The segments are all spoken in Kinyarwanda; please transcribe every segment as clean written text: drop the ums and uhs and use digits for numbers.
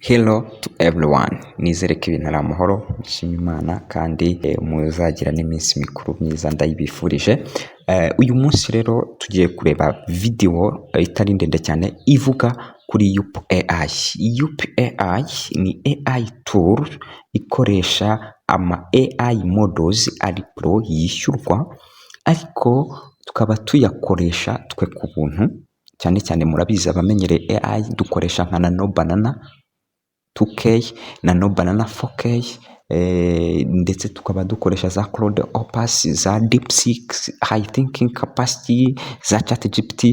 Hello to everyone, nizere ko ibintu ari amahoro, nshima Imana kandi muzagira n'iminsi mikuru myiza, ndayibifurije. Uyu munsi rero tugiye kureba video itari ndende cyane ivuga kuri Yupp AI. Yupp AI ni AI tool ikoresha ama AI models ari pro yishyurwa, ariko tukaba tuyakoresha twe ku buntu. Cyane cyane murabizi, abamenyereye AI, dukoresha nka Nano Banana 2K, Nano Banana 4K, ndetse tukaba dukoresha za Claude Opus, za DeepSeek High Thinking Capacity, za ChatGPT,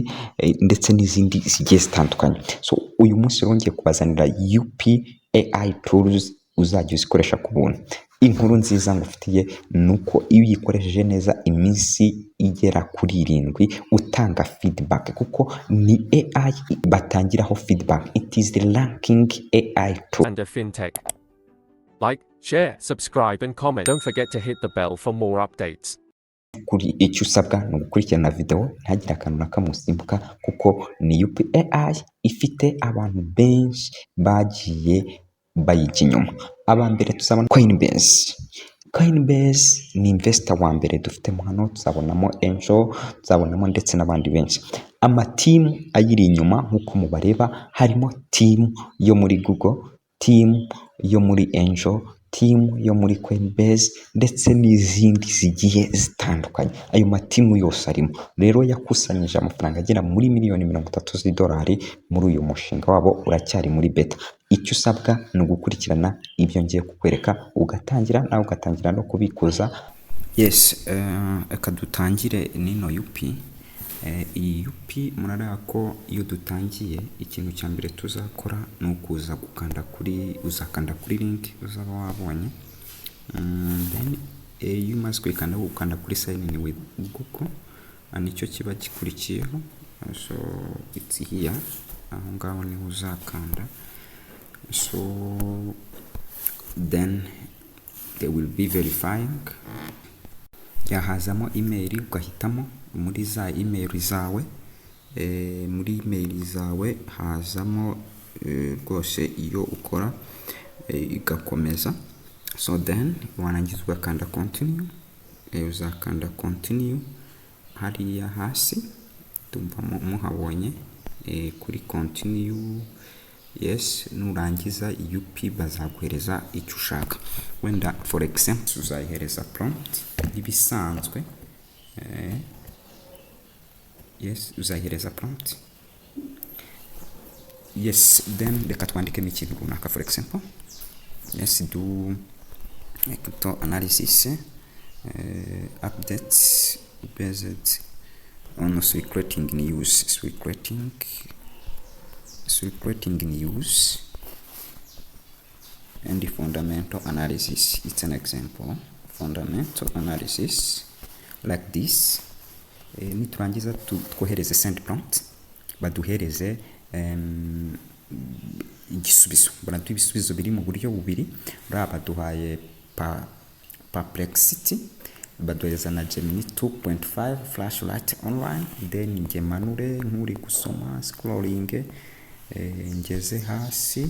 ndetse n'izindi zigiye zitandukanye. So uyu munsi rero ngiye kubazanira Yupp AI tools uzajya uzikoresha ku buntu. Inkuru nziza ngufitiye ni uko iyo uyikoresheje neza iminsi igera kuri 7 utanga feedback, kuko ni AI batangiraho feedback. It is the ranking AI tool. And a fintech. Like, share, subscribe, and comment. Don't forget to hit the bell for more updates. Kuri icyo usabwa ni ugukurikirana video, ntagire akantu na kamwe usimbuka, kuko ni Yupp AI ifite abantu benshi bagiye bayijya inyuma. Aba mbere tuzabona Coinbase. Coinbase ni investor wa mbere dufitemo hano, tuzabonamo Angel, tuzabonamo ndetse n'abandi benshi. Amatimu ayiri inyuma nk'uko mubareba, harimo team yo muri Google, team yo muri Angel, team yo muri Coinbase ndetse n'izindi zigiye zitandukanye. Ayo matimu yose arimo. Rero yakusanyije amafaranga agera muri miliyoni 30 z'idolari muri uyu mushinga wabo, uracyari muri beta. Icyo usabwa ni ugukurikirana ibyo ngiye kukwereka, ugatangira nawe, ugatangira no kubikuza. Yes, reka dutangire nino Yupp. Iyi Yupp murareba ko iyo dutangiye, ikintu cya mbere tuzakora ni ukuza gukanda kuri, uzakanda kuri link uzaba wabonye. Then iyo umaze kuyikanda, ukanda kuri sign in with Google, nicyo kiba gikurikiyeho. So it's here, aho ngaho niho uzakanda. So then they will be verifying, yahazamo email, ugahitamo muri za email zawe. Muri email zawe hazamo rwose iyo ukora igakomeza. So then warangiza ugakanda continue. Uzakanda continue hariya hasi, ndumva muhabonye kuri continue. Yes, nurangiza Yupp bazaguhereza icyo ushaka. Wenda for example uzayihereza prompt nk'ibisanzwe. Yes, uzayihereza prompt. Yes, then reka twandikemo ikintu runaka. For example, let's do a crypto analysis updates based on circulating news, circulating news and the fundamental analysis. It's an example, fundamental analysis like this. Niturangiza twohereze send prompt, baduhereze igisubizo. Baraduha ibisubizo biri mu buryo bubiri. Buriya baduhaye Perplexity, baduhereza na Gemini 2.5 Flash Lite online. Then njye manure nk'uri gusoma, scrolling, ngeze hasi,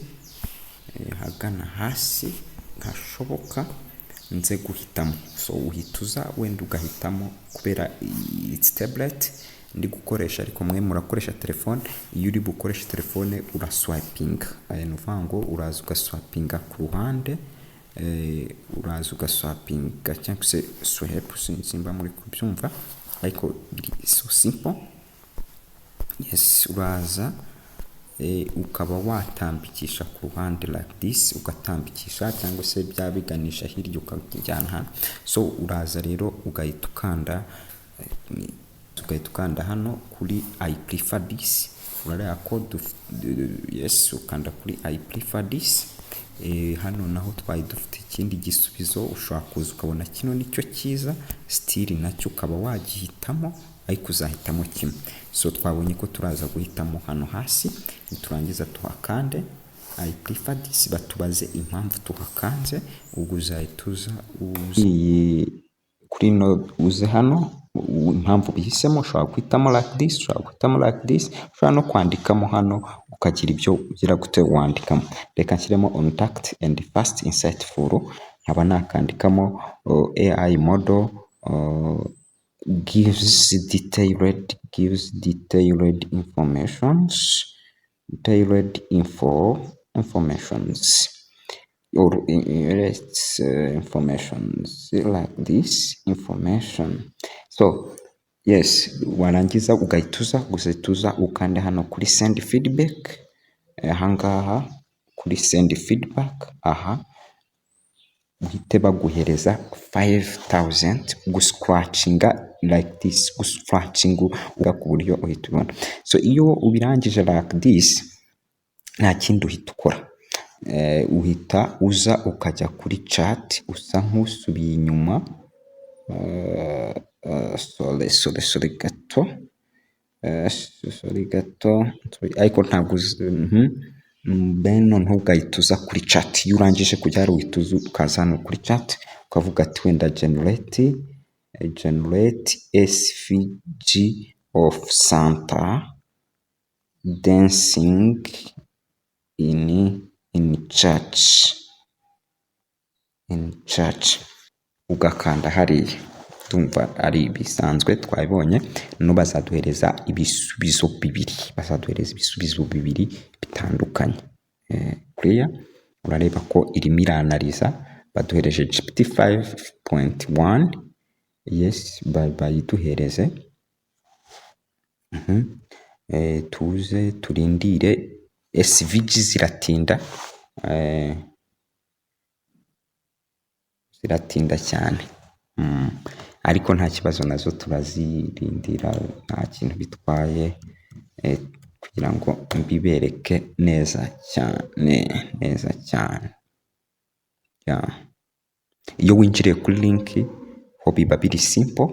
hagana hasi hashoboka, nze guhitamo. So uhita uza wenda ugahitamo, kubera it's tablet ndi gukoresha, ariko mwe murakoresha telefone. Iyo uri bukoreshe telefone uraswipinga, ni ukuvuga ngo uraza ugaswipinga ku ruhande, uraza ugaswipinga cyangwa se swipe, simba muri kubyumva, ariko biri so simple. Yes, uraza ukaba watambikisha ku ruhande like this, ugatambikisha cyangwa se byaba biganisha hirya ukajyana hano. So uraza rero ugahita ukanda hano kuri "I prefer this". Urareba ko yes, ukanda kuri "I prefer this". Hano naho twari dufite ikindi gisubizo. Ushobora kuza ukabona kino nicyo cyiza, still nacyo ukaba wagihitamo, ariko uzahitamo kimwe. So twabonye ko turaza guhitamo hano hasi. Niturangiza tuhakande "I prefer this", batubaze impamvu tuhakanze. Ubwo uzahita uza iyi kuri no, uze hano. Impamvu ubihisemo, ushobora guhitamo like this, ushobora guhitamo like this, ushobora no kwandikamo hano ukagira ibyo ugira gute wandikamo. Reka nshyiremo on tact and fast, insightful, nkaba nakandikamo AI model gives detailed informations, detailed informations or let's informations like this, information. So yes, warangiza ugahita uza, ugahita uza ukanda hano kuri send feedback, ahangaha kuri send feedback. Aha uhite baguhereza 5000 guscratchinga like this, guscratchinga ku buryo uhita ubona. So iyo ubirangije like this, nta kindi uhita ukora, uhita uza ukajya kuri chat, usa nk'usubiye inyuma. Sorry, sorry, sorry gato, sorry gato, ariko ntabwo then noneho ugahita uza kuri chat. Iyo urangije kujya hariya, uhita uza ukaza hano kuri chat, ukavuga ati wenda generate SVG of Santa dancing in church, ugakanda hariya. Ndumva ari ibisanzwe, twabibonye. No bazaduhereza ibisubizo bibiri, bazaduhereza ibisubizo bibiri bitandukanye. Clear? Urareba ko irimo iranariza, baduhereje GPT 5.1. Yes, bayiduhereze. Tuze turindire, SVG ziratinda, ziratinda cyane, ariko nta kibazo, nazo turazirindira, nta kintu bitwaye, kugira ngo mbibereke neza cyane, neza cyane. Iyo winjiriye kuri link ho biba biri simple.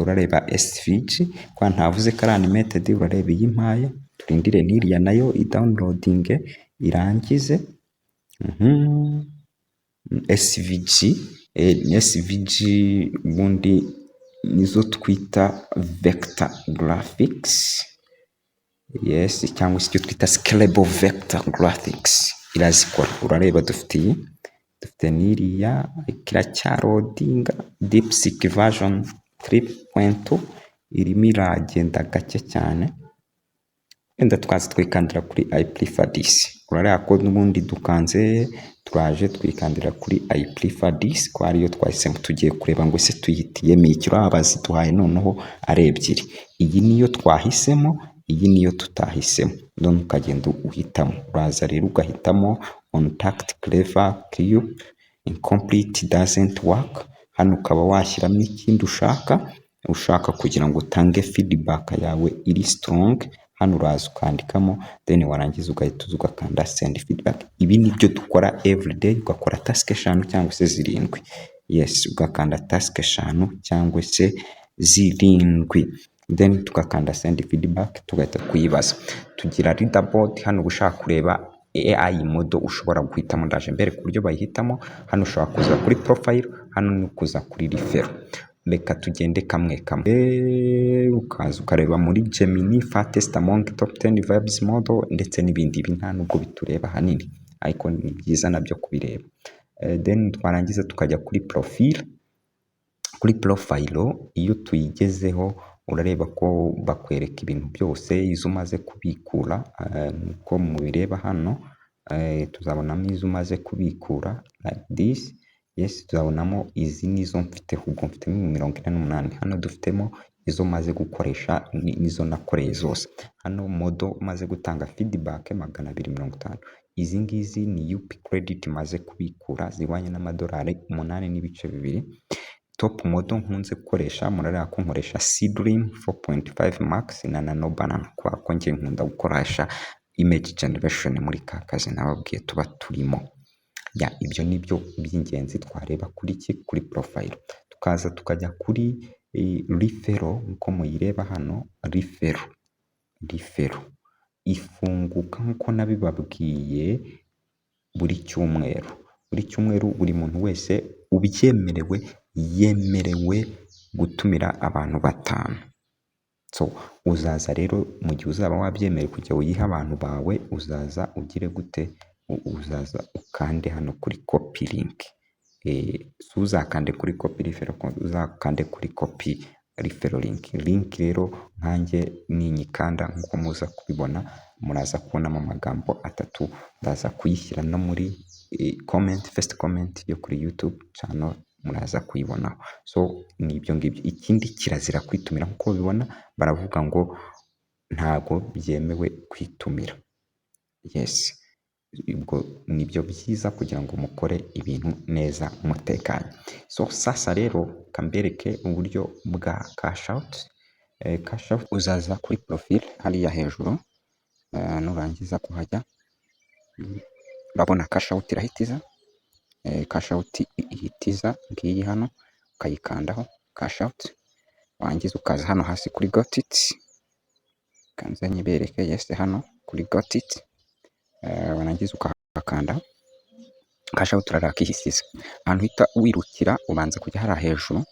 Urareba SVG kwa ntavuze ko ari animated. Urareba iyi mpaye, turindire n'iriya nayo idownloadinge irangize. SVG, SVG ubundi nizo twita vector graphics, yes, cyangwa se icyo twita scalable vector graphics irazikora. Urareba dufite iyi, dufite n'iriya, iracyaloadinga. DeepSeek version 3.2 irimo iragenda gake cyane. Wenda twaza twikandira kuri "I prefer this". Urareba ko n'ubundi dukanze, turaje twikandira kuri "I prefer this" ko ariyo twahisemo. Tugiye kureba ngo ese tuyihitiyemo iki? Uraba baziduhaye noneho ari ebyiri, iyi niyo twahisemo, iyi niyo tutahisemo. None ukagenda uhitamo, uraza rero ugahitamo on tact, clever, clear, incomplete, doesn't work. Hano ukaba washyiramo ikindi ushaka kugira ngo utange feedback yawe iri strong. Hano uraza ukandikamo, then warangiza ugahita uza ugakanda send feedback. Ibi nibyo dukora everyday, ugakora task eshanu cyangwa se zirindwi. Yes, ugakanda task eshanu cyangwa se zirindwi, then tugakanda send feedback, tugahita kuyibaza. Tugira leaderboard hano, uba ushaka kureba AI model ushobora guhitamo. Ndaje mbere ku buryo bayihitamo. Hano ushobora kuza kuri profile, hano ni kuza kuri referral. Reka tugende kamwe kamwe. Ukaza ukareba muri Gemini, fastest among top 10 vibes model, ndetse n'ibindi. Ibi nta nubwo bitureba ahanini, ariko ni byiza nabyo kubireba. Then twarangiza tukajya kuri profile. Kuri profile iyo tuyigezeho, urareba ko bakwereka ibintu byose, izo umaze kubikura nkuko mubireba hano. Tuzabonamo izo umaze kubikura like this. Yes, tuzabonamo izi nizo mfite, ubwo mfitemo 48. Hano dufitemo izo maze gukoresha n'izo nakoreye zose. Hano model maze gutanga feedback 250. Izi ngizi ni UP credit maze kubikura zihwanye n'amadolari 8.2. Top model nkunze gukoresha, murareba ko nkoresha Seedream 4.5 Max na Nano Banana, kubera ko njye nkunda gukoresha image generation muri ka kazi nababwiye tuba turimo. Ya, ibyo ni byo by'ingenzi twareba kuri ki, kuri profile. Tukaza tukajya kuri referral nkuko muyireba hano. Referral ifunguka nkuko nabibabwiye buri cyumweru, buri cyumweru. Buri muntu wese ubyemerewe yemerewe gutumira abantu batanu. So uzaza rero mu gihe uzaba wabyemerewe kujya uyiha abantu bawe, uzaza ugire gute? Uzaza ukande hano kuri copy link. Uzakande kuri copy referral code, uzakande kuri copy referral link. Link rero nkanjye ninyikanda, nk'uko muza kubibona, muraza kubonamo amagambo atatu. Ndaza kuyishyira no muri comment, first comment yo kuri YouTube channel muraza kuyibonaho. So ni ibyo ngibyo. Ikindi, kirazira kwitumira. Nk'uko ubibona, baravuga ngo ntago byemewe kwitumira. Yes, ubwo nibyo byiza kugira ngo mukore ibintu neza mutekanye. So sasa rero kambereke uburyo bwa cash out. Cash out, uzaza kuri profile hariya hejuru, nurangiza kuhajya urabona cash out irahitiza. Cash out ihitiza ngiyi hano, ukayikandaho cash out, warangiza ukaza hano hasi kuri got it. Kanze nyibereke. Yes, hano kuri got it, warangiza ukahakanda cash out, urarakihisiza ahantu uhita wirukira. Ubanza kujya hariya hejuru,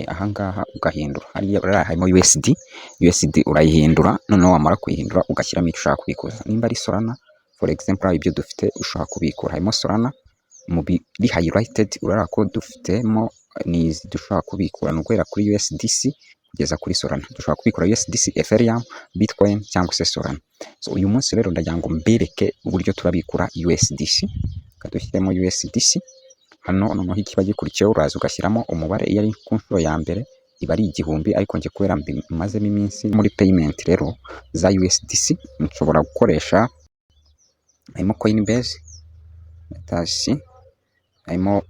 ahangaha ugahindura hariya harimo USD. USD urayihindura, noneho wamara kuyihindura ugashyiramo icyo ushaka kubikuza, nimba ari Solana for example. Ibyo dufite ushobora kubikura harimo Solana mu biri highlighted. Urabona ko dufitemo ni izi dushobora kubikura, ni uguhera kuri USDC kugeza kuri Solana. Dushobora kubikura USDC, Ethereum, Bitcoin cyangwa se Solana. So uyu munsi rero ndagira ngo mbereke uburyo turabikura USDC. Dushyiremo USDC hano, noneho ikiba gikurikiyeho uraza ugashyiramo umubare. Iyo ari ku nshuro ya mbere iba ari 1000, ariko njye kubera mazemo iminsi muri payment rero za USDC, nshobora gukoresha harimo Coinbase, tasi harimo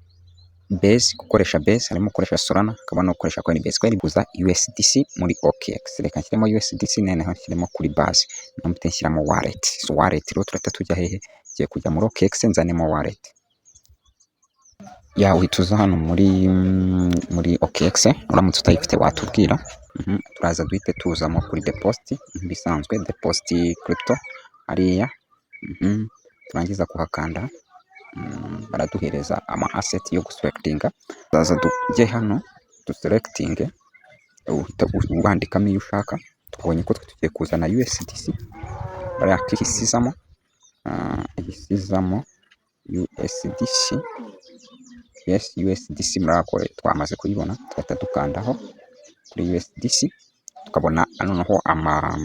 Base, gukoresha Base, harimo gukoresha Solana, hakaba no gukoresha Coinbase. Coinbase USDC muri OKX. Reka nshyiremo USDC, noneho nshyiremo kuri Base, mpite nshyiramo wallet. So wallet rero turahita tujya hehe? Ngiye kujya muri OKX nzanemo wallet. Ya, uhita uza hano muri OKX. Uramutse utayifite watubwira. Turaza duhite tuzamo kuri deposit nk'ibisanzwe, deposit crypto hariya. Turangiza kuhakanda, baraduhereza ama asset yo guselectinga. Turaza tujye hano duselectinge, uhita wandikamo iyo ushaka. Twabonye ko tugiye kuzana USDC, bariya ihisizamo USDC. Yes, USDC murabona ko twamaze kuyibona. Tugahita dukandaho kuri USDC, tukabona noneho ama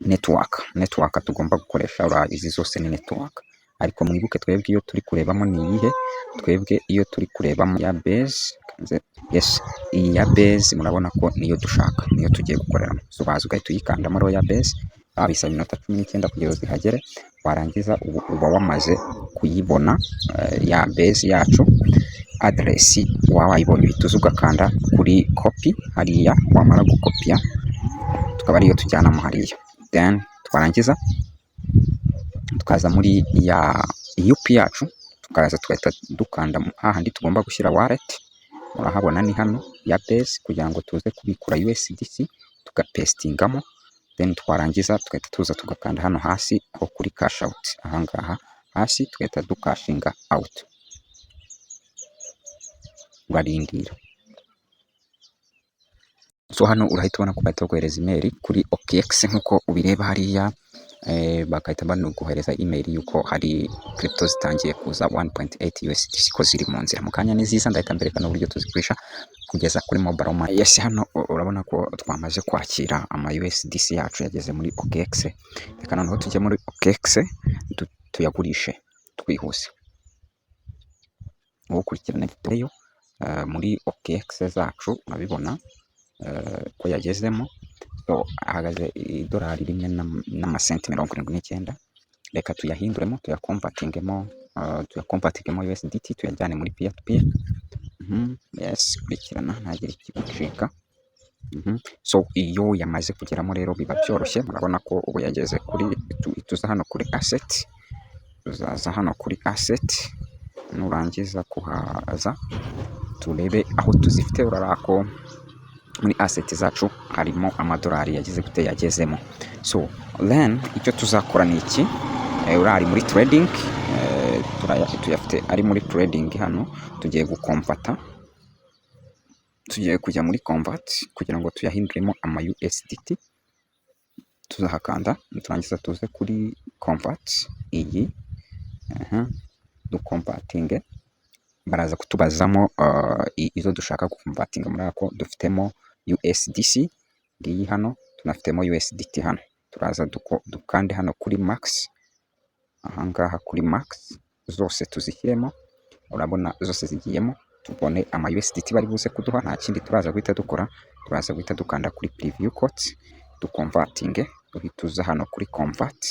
network tugomba gukoresha. Izi zose ni network, ariko mwibuke twebwe iyo turi kurebamo ni iyihe? Twebwe iyo turi kurebamo ya Base. Yes, iyi ya Base murabona ko niyo dushaka, niyo tugiye gukoreramo. So baza ugahita uyikandamo rero ya Base. Bisaba iminota 19 kugira ngo zihagere. Warangiza uba wamaze kuyibona ya Base yacu. Address waba wayibonye, uhita uza ugakanda kuri copy hariya. Wamara gukopiya, tukaba ariyo tujyanamo hariya. Then twarangiza tukaza muri ya UP yacu, tukaza tugahita dukanda hahandi tugomba gushyira wallet. Murahabona ni hano ya Base, kugira ngo tuze kubikura USDC, tugapastingamo. Then twarangiza tugahita tuza tugakanda hano hasi aho kuri cash out, ahangaha hasi, tugahita dukashinga out. Urarindira. So hano urahita ubona ko bahita baguhereza email kuri OKX nk'uko ubireba hariya, bagahita banaguhereza email yuko hari crypto zitangiye kuza, 1.8 USDC, ko ziri mu nzira mu kanya. Ni ziza ndahita mbereka n'uburyo tuzigurisha kugeza kuri mobile money. Yes, hano urabona ko twamaze kwakira ama USDC yacu yageze muri OKX. Reka noneho tujye muri OKX tuyagurishe twihuse. Ukurikirana video muri OKX zacu urabibona ko yagezemo. So ahagaze idolari 1 n'amasenti 79. Reka tuyahinduremo, tuyaconvertingemo USDT, tuyajyane muri peer to peer. Yes, kurikirana ntagire ikigucika. So iyo yamaze kugeramo rero biba byoroshye. Murabona ko ubu yageze kuri, tuza hano kuri asset, tuzaza hano kuri asset. Nurangiza kuhaza, turebe aho tuzifite. Urabona ko muri asset zacu harimo amadolari yagize gute? Yagezemo. So then icyo tuzakora ni iki? Uriya ari muri trading, tuyafite ari muri trading. Hano tugiye guconverta. Tugiye kujya muri convert kugira ngo tuyahinduremo ama USDT. Tuzahakanda, niturangiza tuze kuri convert iyi, duconvertinge. Baraza kutubazamo izo dushaka guconvertinga. Muri ako dufitemo USDC ngiyi hano, tunafitemo USDT hano. Turaza dukande hano kuri max, ahangaha kuri max, zose tuzishyiremo. Urabona zose zigiyemo. Tubone ama USDT bari buze kuduha. Nta kindi turaza guhita dukora, turaza guhita dukanda kuri preview quote, duconvertinge. Uhita uza hano kuri convert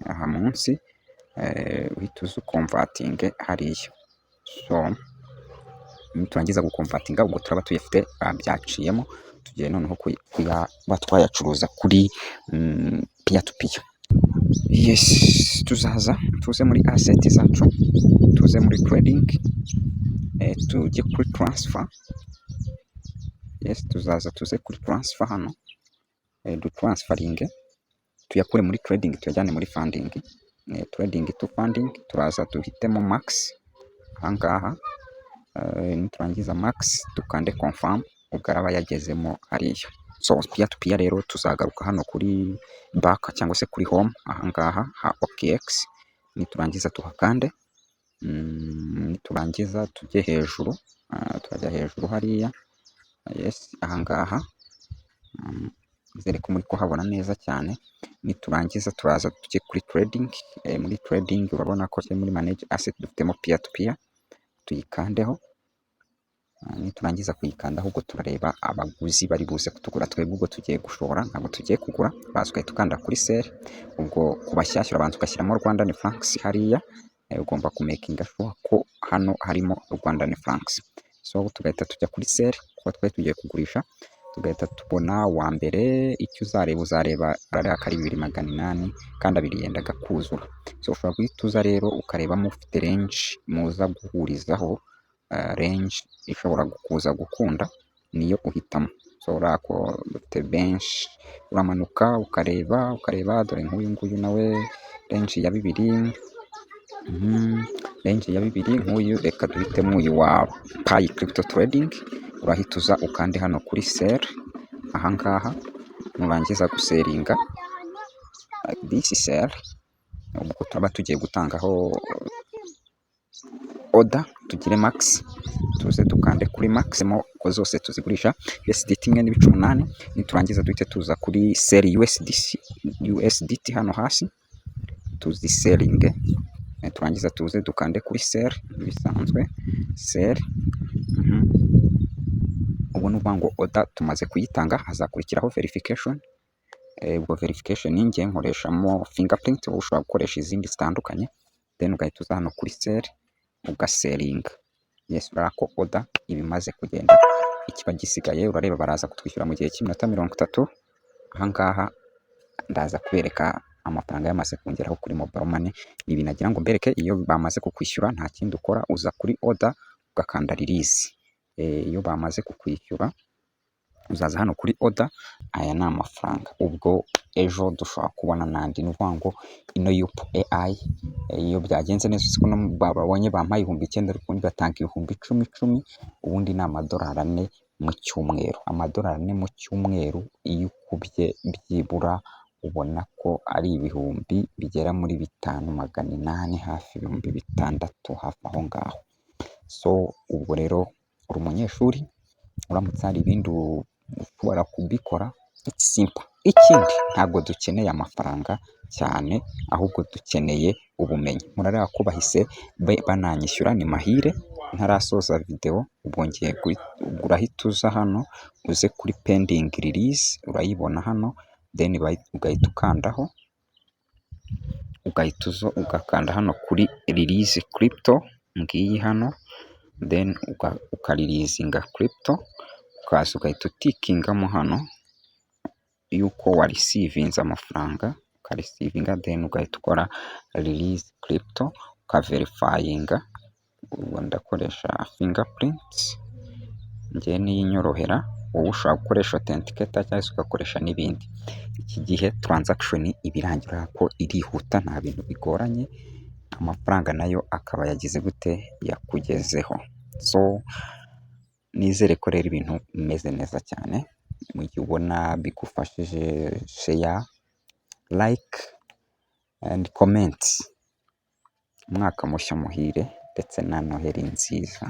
aha munsi, uhita uza uconvertinge hariya. So niturangiza guconvertinga, ubwo turaba tuyafite, byaciyemo. Tugiye noneho kuba twayacuruza kuri peer to peer. Yes, tuzaza tuze muri asset zacu, tuze muri trading, tujye kuri transfer. Yes, tuzaza tuze kuri transfer hano, dutransferinge, tuyakure muri trading tuyajyane muri funding. Trading to funding, turaza duhitemo max ahangaha. Niturangiza max dukande confirm, ubwo araba yagezemo hariya. So peer to peer rero, tuzagaruka hano kuri back cyangwa se kuri home ahangaha ha OKX. Niturangiza tuhakande, niturangiza tujye hejuru, turajya hejuru hariya. Yes, ahangaha nizere ko muri kuhabona neza cyane. Niturangiza turaza tujye kuri trading. Muri trading urabona ko muri manage asset dufitemo peer to peer, tuyikandeho. Niturangiza kuyikanda, ahubwo turareba abaguzi bari buze kutugura. Twebwe ubwo tugiye gushora, ntabwo tugiye kugura. Uraza ugahita ukanda kuri sell. Ubwo ku bashyashya urabanza ugashyiramo Rwandan francs hariya. Ugomba kumakinga sure ko hano harimo Rwandan francs. So tugahita tujya kuri sell kuko twari tugiye kugurisha, tugahita tubona wa mbere. Icyo uzareba, uzareba arareba ko ari 2,800 kandi abiri yendaga kuzura. So ushobora guhita uza rero ukarebamo ufite range muza guhurizaho, range ishobora kuza gukunda niyo uhitamo. So urabona ko dufite benshi, uramanuka ukareba, ukareba. Dore nk'uyu nguyu nawe range ya 2, range ya 2. Nk'uyu, reka duhitemo uyu wa Pi Crypto Trading. Urahita uza ukande hano kuri sell ahangaha. Nurangiza gusellinga like this, sell, ubwo turaba tugiye gutangaho order, tugire max, tuze dukande kuri max mo ko zose tuzigurisha USDT 1.8. Niturangiza duhite tuza kuri sell USDC, USDT hano hasi, tuzisellinge. Turangiza tuze dukande kuri sell bisanzwe, sell. Ubu ni ukuvuga ngo order tumaze kuyitanga, hazakurikiraho verification. Ubwo verification njye nkoreshamo fingerprint, wowe ushobora gukoresha izindi zitandukanye. Then ugahita uza hano kuri sell, ugasellinga. Yes, urabona ko order iba imaze kugenda. Ikiba gisigaye, urareba baraza kutwishyura mu gihe cy'iminota 30. Ahangaha ndaza kubereka amafaranga yamaze kongeraho kuri mobile money. Ibi nagira ngo mbereke, iyo bamaze kukwishyura nta kindi ukora, uza kuri order ugakanda release. Iyo bamaze kukwishyura uzaza hano kuri order. Aya ni amafaranga, ubwo ejo dushobora kubona n'andi. Ni ukuvuga ngo ino Yupp AI, iyo byagenze neza, uzi ko babonye bampaye 9000, ariko ubundi batanga 10,000 icumi. Ubundi ni amadolari 4 mu cyumweru. Amadolari 4 mu cyumweru, iyo ukubye byibura ubona ko ari ibihumbi bigera muri 5,800, hafi 6000, hafi aho ngaho. So ubwo rero uri umunyeshuri, uramutse hari ibindi ushobora kubikora, it's simple. Ikindi, ntabwo dukeneye amafaranga cyane, ahubwo dukeneye ubumenyi. Murareba ko bahise bananyishyura, ni mahire ntarasoza videwo. Ubwo ngiye, urahita uza hano uze kuri pending release, urayibona hano, then ugahita ukandaho, ugahita uza ugakanda hano kuri release crypto, ngiyi hano, then ukareleasinga crypto, ukaza ugahita utickingamo hano yuko wareceivinze amafaranga, ukareceivinga, then ugahita ukora release crypto, ukaverifyinga. Ubwo ndakoresha fingerprint njye niyo inyorohera, wowe ushobora gukoresha authenticator cyangwa se ugakoresha n'ibindi. Iki gihe transaction iba irangira ko irihuta, nta bintu bigoranye, amafaranga nayo akaba yagize gute? Yakugezeho. So Nizere ko rero ibintu bimeze neza cyane. Mu gihe ubona bigufashije, share, like and comment. Umwaka mushya muhire ndetse na Noheli nziza.